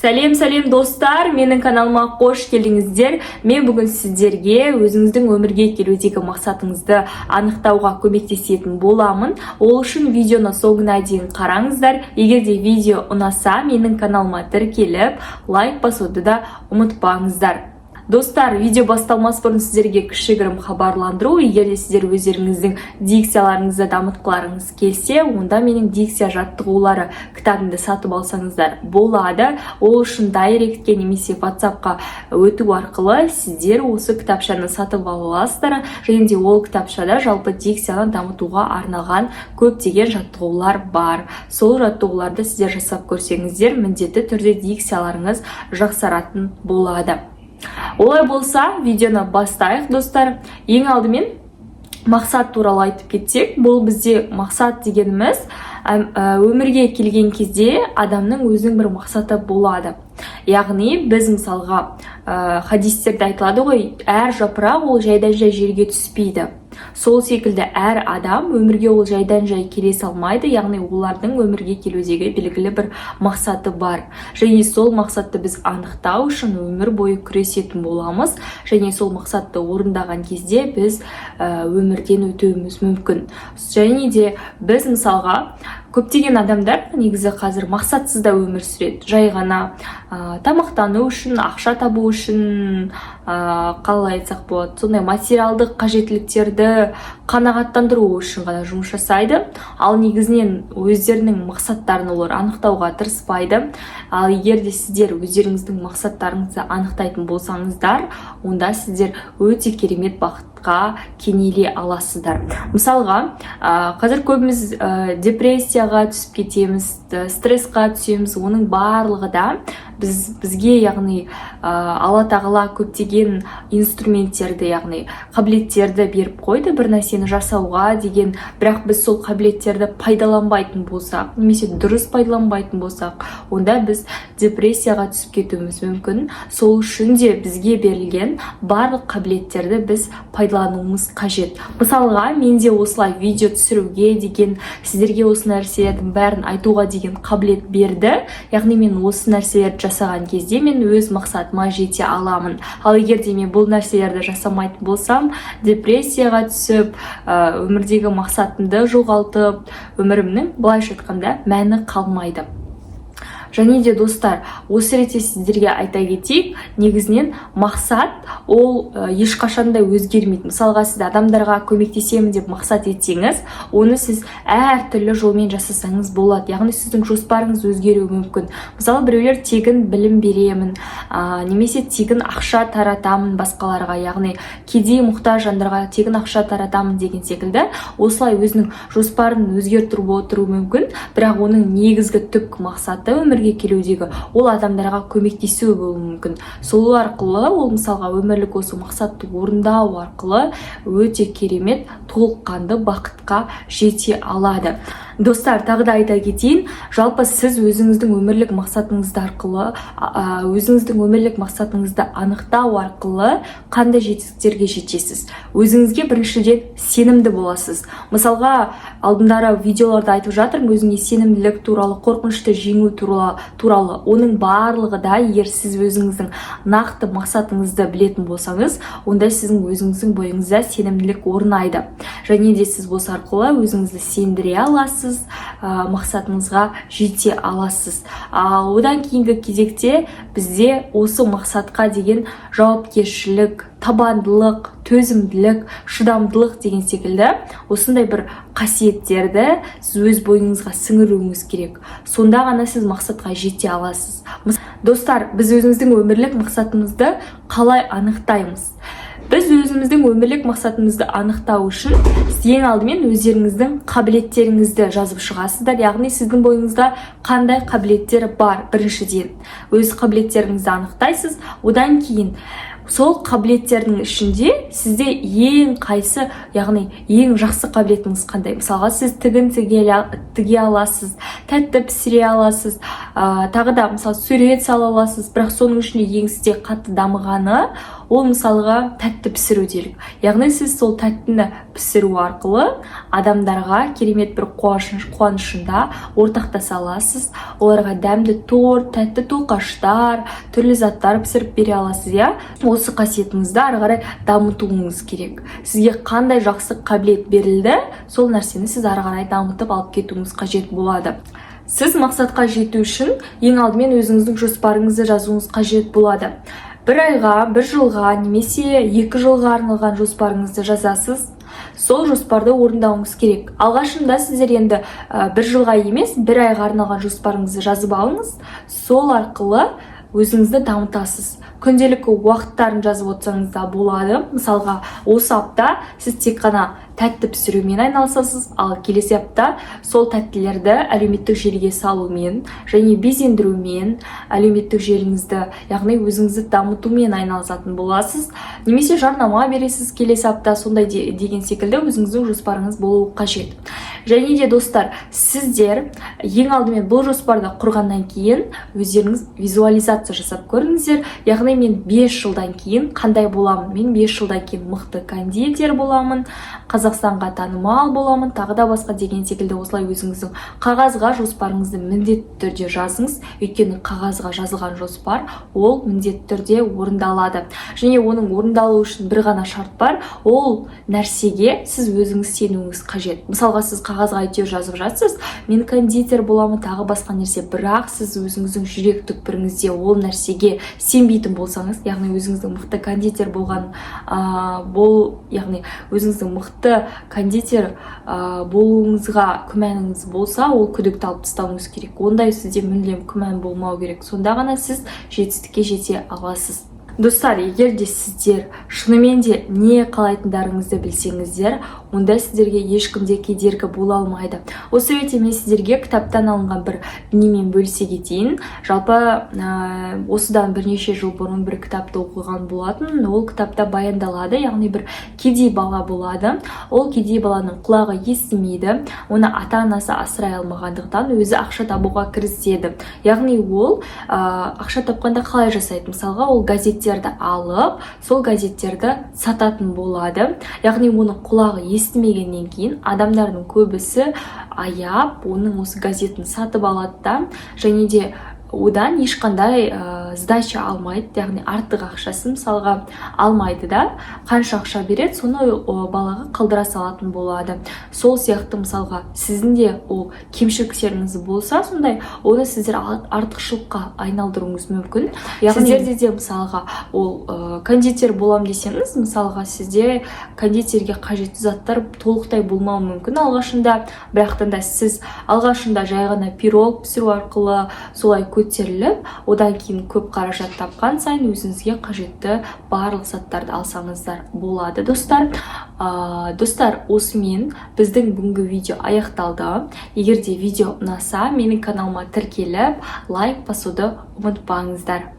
Сәлем, сәлем, достар! Менің каналыма қош келдіңіздер. Мен бүгін сіздерге өзіңіздің өмірге келудегі мақсатыңызды анықтауға көмектесетін боламын. Ол үшін видеоны соңына дейін қараңыздар. Егер де видео ұнаса, менің каналыма тіркеліп, лайк басуды да ұмытпаңыздар. Достар, видео басталмас бұрын сіздерге кішігірім хабарландыру. Егер де сіздер өздеріңіздің дикцияларыңызды дамытқыларыңыз келсе, онда менің «Дикция жаттығулары» кітабымды сатып алсаңыздар болады. Ол үшін дайректке немесе ватсапқа өту арқылы сіздер осы кітапшаны сатып ала аласыздар. Және де ол кітапшада жалпы дикцияны дамытуға арналған көптеген жаттығулар бар. Сол жаттығуларды сіздер жасап көрсеңіздер, міндетті түрде дикцияларыңыз жақсаратын болады. Олай болса, видеоны бастайық, достар. Ең алдымен мақсат туралы айтып кетсек, бұл бізде мақсат дегеніміз өмірге келген кезде адамның өзінің бір мақсаты болады. Яғни біз мысалға, хадистерде айтылады ғой, әр жапырақ ол жайдан жай жерге түспейді. Сол секілді әр адам өмірге ол жайдан жай келе салмайды, яғни олардың өмірге келудегі белгілі бір мақсаты бар. Және сол мақсатты біз анықтау үшін өмір бойы күресетін боламыз. Және сол мақсатты орындаған кезде біз өмірден өтуіміз мүмкін. Және де біз мысалға, көптеген адамдар негізі қазір мақсатсыз да өмір сүреді. Жай ғана тамақтану үшін, ақша табу үшін, қалай айтсақ болады, сондай материалдық қажеттіліктерді қанағаттандыру үшін ғана жұмыс жасайды. Ал негізінен өздерінің мақсаттарын олар анықтауға тырыспайды. Ал егер де сіздер өздеріңіздің мақсаттарыңызды анықтайтын болсаңыздар, онда сіздер өте керемет бақытқа кенеле аласыздар. Мысалға, қазір көбіміз депрессияға түсіп кетеміз, стрессқа түсеміз. Оның барлығы да бізге, яғни Алла Тағала көптеген инструменттерді, яғни қабілеттерді беріп қойды бір нәрсені жасауға деген. Бірақ біз сол қабілеттерді пайдаланбайтын болсақ немесе дұрыс пайдаланбайтын болсақ, онда біз депрессияға түсіп кетуіміз мүмкін. Сол үшін де бізге берілген барлық қабілеттерді біз пайдалануымыз қажет. Мысалға, менде осылай видео түсіруге деген, сіздерге осы нәрселердің бәрін айтуға деген қабілет берді. Яғни мен осы нәрселерді жасаған кезде мен өз мақсатыма жете аламын. Ал егер де мен бұл нәрселерді жасамайтын болсам, депрессияға түсіп, өмірдегі мақсатымды жоғалтып, өмірімнің, былайша айтқанда, мәні қалмайды. Және де, достар, осы ретте сіздерге айта кетейік, негізінен мақсат ол ешқашан да өзгермейді. Мысалға, сіз адамдарға көмектесемін деп мақсат етсеңіз, оны сіз әртүрлі жолмен жасасаңыз болады. Яғни сіздің жоспарыңыз өзгеруі мүмкін. Мысалы, біреулер тегін білім беремін, немесе тегін ақша таратамын басқаларға, яғни кедей, мұқтаж жандарға тегін ақша таратамын деген секілді, осылай өзінің жоспарын өзгертіп отыруы мүмкін. Бірақ оның негізгі түпкі мақсаты өмірге келудегі ол адамдарға көмектесу болуы мүмкін. Сол арқылы ол, мысалға, өмірлік осы мақсатты орындау арқылы өте керемет, толыққанды бақытқа жете алады. Достар, тағы да айта кетейін, жалпы сіз өзіңіздің өмірлік мақсатыңызды арқылы, өзіңіздің өмірлік мақсатыңызды анықтау арқылы қандай жетістіктерге жетесіз? Өзіңізге біріншіден сенімді боласыз. Мысалға, алдындары видеоларда айтып жатырмын өзіңе сенімділік туралы, қорқынышты жеңу туралы. Оның барлығы да, егер сіз өзіңіздің нақты мақсатыңызды білетін болсаңыз, онда сіздің өзіңіздің бойыңызда сенімділік орнайды. Және де сіз осы арқылы өзіңізді сендіре аласыз, мақсатыңызға жете аласыз. Ал одан кейінгі кезекте бізде осы мақсатқа деген жауапкершілік, табандылық, төзімділік, шыдамдылық деген секілді осындай бір қасиеттерді сіз өз бойыңызға сіңіруіңіз керек. Сонда ғана сіз мақсатқа жете аласыз. Достар, біз өзіміздің өмірлік мақсатымызды қалай анықтаймыз? Біз өзіміздің өмірлік мақсатымызды анықтау үшін ең алдымен өздеріңіздің қабілеттеріңізді жазып шығасыздар. Яғни сіздің бойыңызда қандай қабілеттер бар? Біріншіден, өз қабілеттеріңізді анықтайсыз. Одан кейін сол қабілеттердің ішінде сізде ең қайсы, яғни ең жақсы қабілетіңіз қандай? Мысалға, сіз тігін тіге аласыз, тәтті пісіре аласыз, тағы да, мысалы, сурет сала аласыз. Бірақ соның ішінде ең сізде қатты дамығаны Ол, мысалға, тәтті пісіру делік. Яғни сіз сол тәттіні пісіру арқылы адамдарға керемет бір қуанышында ортақтаса аласыз, оларға дәмді торт, тәтті тоқаштар, түрлі заттар пісіріп бере аласыз, иә. Осы қасиетіңізді ары қарай дамытуыңыз керек. Сізге қандай жақсы қабілет берілді, сол нәрсені сіз ары қарай дамытып алып кетуіңіз қажет болады. Сіз мақсатқа жету үшін ең алдымен өзіңіздің жоспарыңызды жазуыңыз қажет болады. Бір айға, бір жылға немесе 2 жылға арналған жоспарыңызды жазасыз. Сол жоспарды орындауыңыз керек. Алғашында сіздер енді бір жылға емес, бір айға арналған жоспарыңызды жазып алыңыз. Сол арқылы өзіңізді дамытасыз. Күнделікті уақыттарын жазып отырсаңыз да болады. Мысалға, осы апта сіз тек қана тәтті пісірумен айналысасыз, ал келесі апта сол тәттілерді әлеуметтік желіге салумен және безендірумен, әлеуметтік желіңізді, яғни өзіңізді дамытумен айналысатын боласыз немесе жарнама бересіз келесі апта. Сондай деген секілді өзіңіздің жоспарыңыз болуы қажет. Және де, достар, сіздер ең алдымен бұл жоспарды құрғаннан кейін өздеріңіз визуализация жасап көріңіздер. Яғни мен 5 жылдан кейін қандай боламын? Мен 5 жылдан кейін мықты кондитер боламын, Қазақстанға танымал боламын, тағы да басқа деген секілді. Осылай өзіңіздің қағазға жоспарыңызды міндетті түрде жазыңыз, өйткені қағазға жазылған жоспар ол міндетті түрде орындалады. Және оның орындалуы үшін бір ғана шарт бар: ол нәрсеге сіз өзіңіз сенуіңіз қажет. Мысалға, сіз қағазға әйтеуір жазып жатсыз, мен кондитер боламын, тағы басқа нәрсе, бірақ сіз өзіңіздің жүрек түкпіріңізде ол нәрсеге сенбейтін болсаңыз, яғни өзіңіздің мықты кондитер болған бол, яғни өзіңіздің мықты кондитер болуыңызға күмәніңіз болса, ол күдікті алып тастауыңыз керек. Ондай сізде мүлдем күмән болмау керек. Сонда ғана сіз жетістікке жете аласыз. Достар, егер де сіздер шынымен де не қалайтындарыңызды білсеңіздер, онда сіздерге ешкім де кедергі бола алмайды. Осы ретте мен сіздерге кітаптан алынған бір дүниемен бөлісе кетейін. Жалпы, осыдан бірнеше жыл бұрын бір кітапты оқыған болатын. Ол кітапта баяндалады, яғни бір кедей бала болады. Ол кедей баланың құлағы естімейді. Оны ата анасы асырай алмағандықтан, өзі ақша табуға кіріседі. Яғни ол ақша тапқанда қалай жасайды? Мысалға, ол газеттерді алып, сол газеттерді сататын болады. Яғни оның құлағы естімегеннен кейін адамдардың көбісі аяп, оның осы газетін сатып алады да, және де одан ешқандай сдача алмайды, яғни артық ақшасын, мысалға, алмайды да, қанша ақша береді, соны балаға қалдыра салатын болады. Сол сияқты, мысалға, сіздің де ол кемшіліктеріңіз болса сондай, оны сіздер артықшылыққа айналдыруыңыз мүмкін. Яғни сіздерде де, мысалға, ол кондитер болам десеңіз, мысалға, сізде кондитерге қажетті заттар толықтай болмауы мүмкін алғашында. Бірақтан да сіз алғашында жай ғана пирог пісіру арқылы солай көтеріліп, одан кейін көп қаражат тапқан сайын өзіңізге қажетті барлық заттарды алсаңыздар болады, достар. Достар, осымен біздің бүгінгі видео аяқталды. Егер де видео ұнаса, менің каналыма тіркеліп, лайк басуды ұмытпаңыздар.